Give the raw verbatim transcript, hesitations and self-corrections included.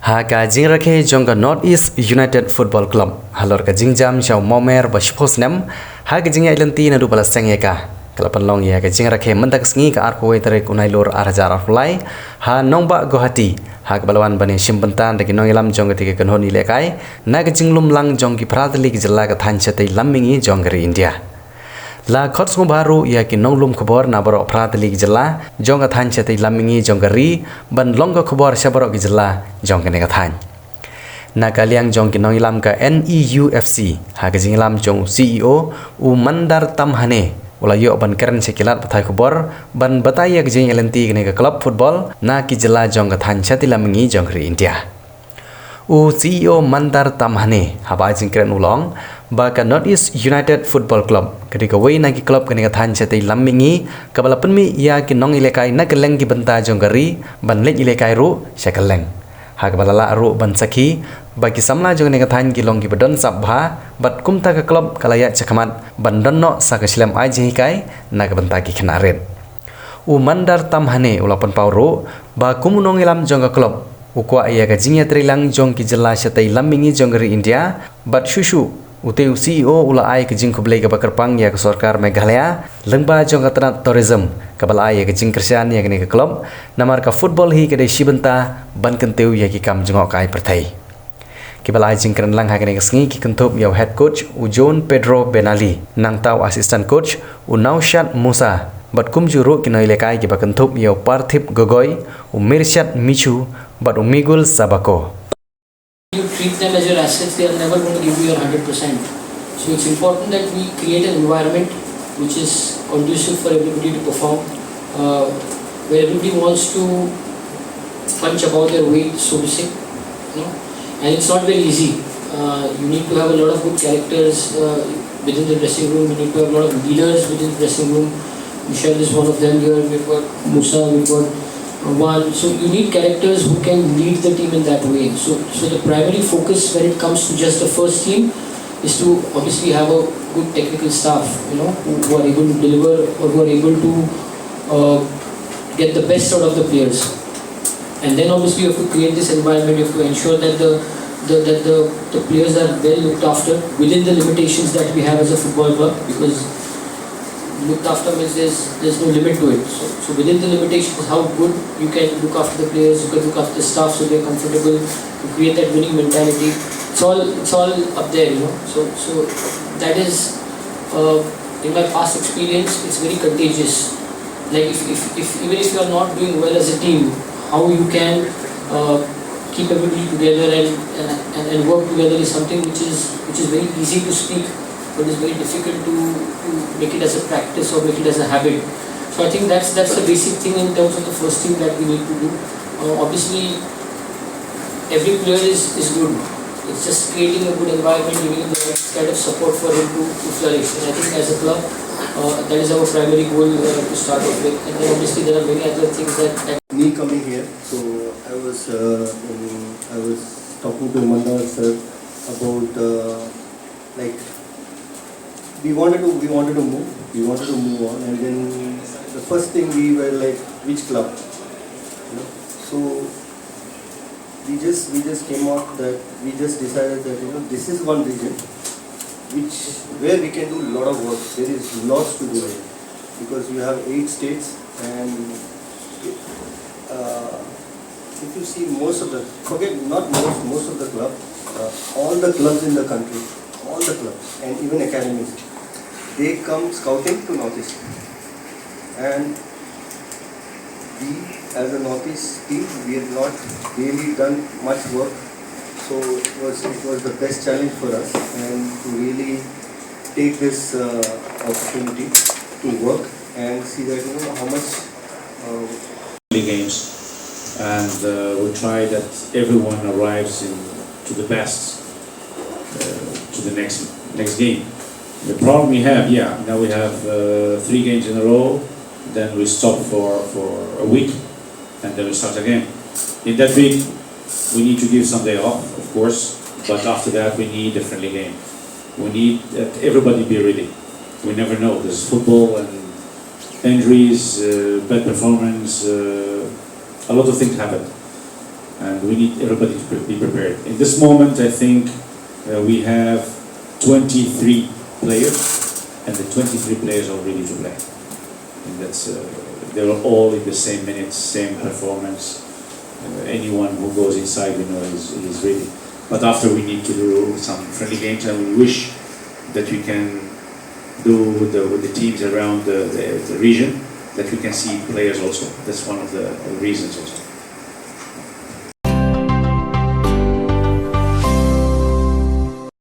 Ha ka jingrakhe jong ka North East United Football Club halor ka jingjam sha u Mawmer ba shiphew snem, ha ka jingïaid lynti naduh ba la seng ïa ka, ka la pynlong ïa ka jingrakhe mynta ka sngi ka arphew wei tarik u Nailur ar hajar arphew lai ha nongbah Guwahati, ha kaba la wan ban ïashim bynta da ki nongïalam jong katei ka kynhun ïalehkai na ka jinglum lang jong ki phra tylli ki jylla ka thaiñ shatei lam mihngi jong ka ri India. La khot sngewbha ruh ïa ki nonglum khubor na baroh phra tylli ki jylla jong ka thaiñ shatei lam mihngi jong ka ri ban long ka khubor sha baroh ki jylla jong kane ka thaiñ. Na ka liang jong ki nongïalam ka N E U F C, ha ka jingïalam jong u C E O, u Mandar Tamhane, u la ïoh ban kren sha ki lad pathai khubor ban batai ïa ka jingïaid lynti kane ka club football na ki jylla jong ka thaiñ shatei lam mihngi jong ka ri India. U C E O Mandar Tamhane haba ai jingkren u la ong ba ka North East United Football Club ka dei kawei na ki club kane ka thaiñ shatei lam mihngi kaba la pynmih ïa ki nongïalehkai na kylleng ki bynta jong ka ri ban leit ïalehkai ruh sha kylleng, ha kaba la lah ruh ban sakhi ba ki samla jong kane ka thaiñ ki long kiba don sap bha, bad kumta ka club ka la ïaid shakhmat ban don noh sa ka shlem ai jinghikai na ka bynta ki khynnah rit. U Mandar Tamhane u la pynpaw ruh ba kum u nongïalam jong ka club, u kwah ïa ka jingïatreilang jong ki jylla shatei lam mihngi jong ka ri India, bad shuh shuh utei u C E O u la ai ka jingkhublei kaba kyrpang ïa ka sorkar Meghalaya lyngba jong ka tnat tourism kaba la ai ïa ka jingkyrshan ïa kane ka club, namar ka football hi ka dei shi bynta ban kyntiew ïa ki kam jngohkai pyrthei. Kiba la ai jingkren lang ha kane ka sngi ki kynthup ïa u head coach u John Pedro Benali, nangta u assistant coach u Naushad Musa, bad kumjuh ruh ki nongïalehkai kiba kynthup ïa u Parthib Gogoi, u Mirshad Michu, bad u Miguel Sabako. You treat them as your assets, they are never going to give you your hundred percent. So it's important that we create an environment which is conducive for everybody to perform, uh, where everybody wants to punch above their weight, so to say. You know? And it's not very easy. Uh, you need to have a lot of good characters uh, within the dressing room. You need to have a lot of leaders within the dressing room. Michelle is one of them here. We've got Musa, we've got uh, Wan. So you need characters who can lead the team in that way. So, so the primary focus when it comes to just the first team is to obviously have a good technical staff, you know, who, who are able to deliver or who are able to uh, get the best out of the players. And then obviously you have to create this environment, you have to ensure that the, the that the, the players are well looked after within the limitations that we have as a football club, because looked after means there's there's no limit to it. So, so within the limitations, how good you can look after the players, you can look after the staff so they're comfortable, to create that winning mentality. It's all it's all up there, you know. So so that is, uh, in my past experience, it's very contagious. Like if, if, if even if you are not doing well as a team, how you can uh, keep everybody together and, and, and work together is something which is which is very easy to speak, but it's very difficult to, to make it as a practice or make it as a habit. So I think that's that's the basic thing in terms of the first team that we need to do. Uh, obviously, every player is, is good. It's just creating a good environment, giving him the right kind of support for him to, to flourish. And I think as a club, uh, that is our primary goal uh, to start off with. And then obviously there are many other things that, that me coming here, so I was uh, um, I was talking to Mandar sir about uh, like we wanted to we wanted to move, we wanted to move on, and then the first thing we were like, which club? You know? So we just we just came out that we just decided that, you know, this is one region which where we can do a lot of work. There is lots to do here because you have eight states and uh, if you see most of the, forget not most, most of the club, uh, all the clubs in the country, all the clubs and even academies, they come scouting to Northeast. And we, as a Northeast team, we have not really done much work. So it was, it was the best challenge for us, and to really take this uh, opportunity to work and see that, you know, how much uh, games, and uh, we try that everyone arrives in to the best uh, to the next next game. The problem we have, yeah, now we have uh, three games in a row, then we stop for for a week, and then we start again. In that week, we need to give some day off, of course, but after that, we need a friendly game. We need that everybody be ready. We never know. There's football and injuries, uh, bad performance, uh, a lot of things happen. And we need everybody to pre- be prepared. In this moment, I think uh, we have twenty-three players, and the twenty-three players are ready to play. And that's uh, they were all in the same minutes, same performance. Uh, anyone who goes inside, we know is is ready. But after we need to do some friendly games, and we wish that we can do with the, with the teams around the, the, the region that we can see players also. That's one of the reasons also.